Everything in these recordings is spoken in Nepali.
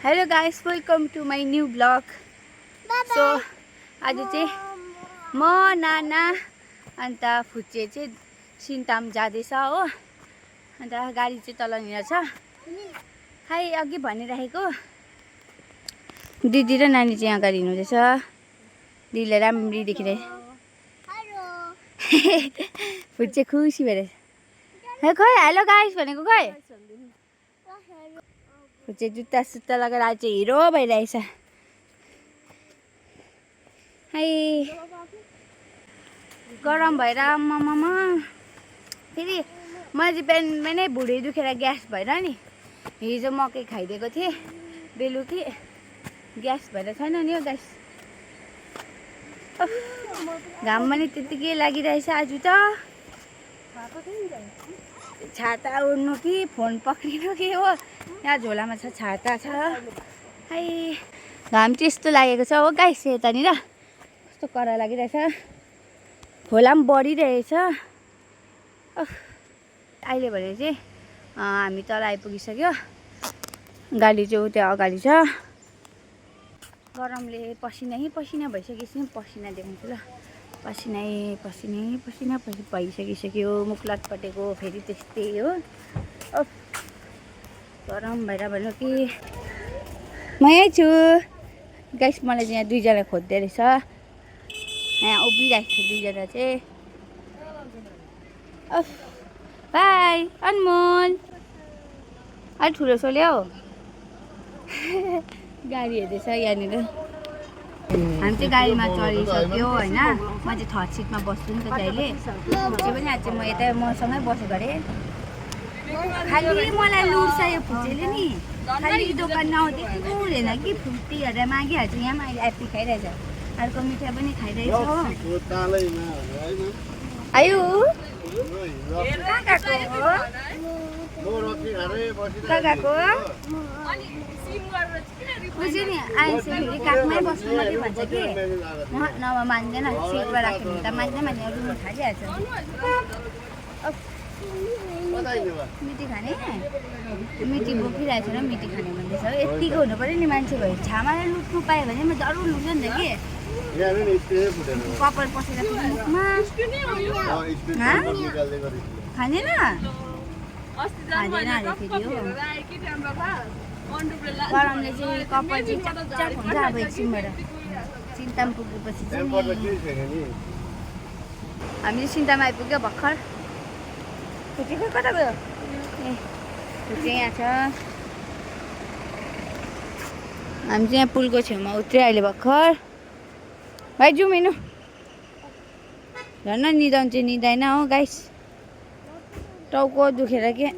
Hello guys, welcome to my new blog. So आज चाहिँ म नाना अन्त फुच्चे चाहिँ सिन्ताम जाँदैछ हो। अन्त गाडी चाहिँ तलनिर छ। हाई अघि भनिरहेको दिदी र नानी चाहिँ अगाडि हिँड्दैछ। दिदीलाई राम्ररी देखिरहे फुच्चे खुसी भएर खै हेलो गाइस भनेको खै। फुच्चे जुत्ता सुत्ता लगाएर आज चाहिँ हिरो भइरहेछ। हाई गरम भएर मम्मा फेरि मैले चाहिँ बिहानै भुँडी दुखेर ग्यास भएर नि हिजो मकै खाइदिएको थिएँ बेलुकी। ग्यास भएर छैन नि हो गाइस। घाम पनि त्यत्तिकै लागिरहेछ। आज त छाता ओढ्नु कि फोन पक्रिनु कि हो। यहाँ झोलामा छ छाता छ। हाई घाम चाहिँ यस्तो लागेको छ हो गाइस। यतानिर कस्तो करा लागिरहेछ। खोला पनि बढिरहेछ। अहिले भने चाहिँ हामी तल आइपुगिसक्यो। गाडी चाहिँ त्यहाँ अगाडि छ। गरमले पसिनै पसिना भइसकेपछि पसिना देखाउँछु ल। पसिना भइसकिसक्यो। मुख लटपटेको फेरि त्यस्तै हो। गरम भएर भन्नु कि म यहीँ छु गाइस। मलाई चाहिँ यहाँ दुईजना खोज्दै रहेछ। यहाँ उभिरहेको छ दुईजना चाहिँ। बाई अनमोल अलिक ठुलो सोल्यो गाडी हेर्दैछ यहाँनिर। हामी चाहिँ गाडीमा चढिसक्यो होइन। म चाहिँ थर्ड सिटमा बस्छु नि त जहिले। फुच्चे पनि आज चाहिँ म यता मसँगै बसेको अरे। खालि मलाई लुट्छ यो फुच्चेले नि। खालि दोकान नआउँदैको हुँदैन कि फ्रुटी हेरेर मागिहाल्छ। यहाँ पनि अहिले एप्पी खाइरहेछ। अर्को मिठाई पनि खाइरहेछ हो। आयो कहाँ गएको बुझ्यो नि। आएछ फेरि काखमै बस्नु मात्रै भन्छ कि नभए मान्दैन। सिटमा राख्यो भने त मान्दैन। रुनु थालिहाल्छ। मिठी खाने मिठी बोकिरहेको छ र मिठी खाने भन्दैछ। यत्तिको हुनु पऱ्यो नि मान्छे भयो। छामालाई लुट्नु पायो भने म जरुर लुट्छ नि त कि। कपाल पसेर मुखमा खाँदैन अरे फेरि हो। गरमले चाहिँ कपाल चाहिँ चकचक हुन्छ। अब एकछिनबाट सिन्ताम पुगेपछि चाहिँ हामी चाहिँ सिन्तामा आइपुग्यो भर्खर। फुच्चे खोइ कता गयो। ए फुच्चे यहाँ छ। हामी चाहिँ यहाँ पुलको छेउमा उत्रियो अहिले भर्खर। भाइ जाउँ हेर्नु। झन् निदाउनु चाहिँ निदाएन हो गाइस। टाउको दुखेर के।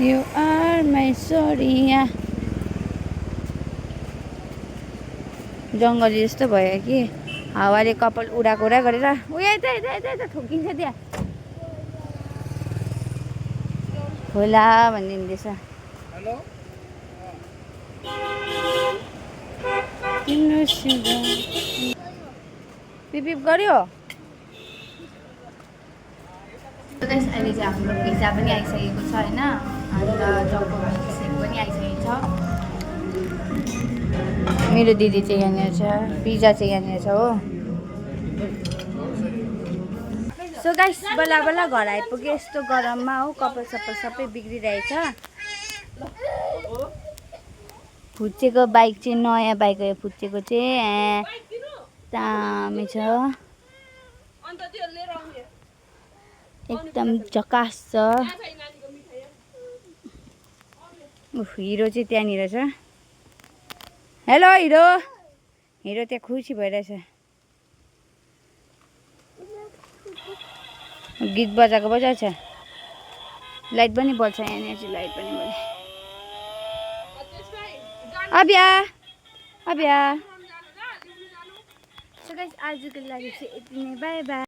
You are my Soria। जङ्गली जस्तो भयो कि हावाले कपाल उडाएको गरेर उयो यता ठोकिन्छ त्यहाँ। खोला भन्ने हुँदैछ। पिप गर्यो। अहिले चाहिँ हाम्रो पिज्जा पनि आइसकेको छ होइन। अन्त चौको सेक पनि आइसकेको छ। मेरो दिदी चाहिँ यहाँनिर छ। पिज्जा चाहिँ यहाँनिर छ हो। सो गाइस बल्ल बल्ल घर आइपुग्यो। यस्तो गरममा हो कपाल सपाल सबै बिग्रिरहेछ। फुच्चेको बाइक चाहिँ नयाँ बाइक हो। फुच्चेको चाहिँ दामी छ एकदम झकास छ। हिरो चाहिँ त्यहाँनिर छ। Hello hero. हिरो त्यहाँ खुसी भइरहेछ। गीत बजाएको बजाएको छ। लाइट पनि बल्छ यहाँनिर चाहिँ। लाइट पनि बल्छ। अबिया अबिया। सो गाइस आजको लागि चाहिँ यति नै। By by.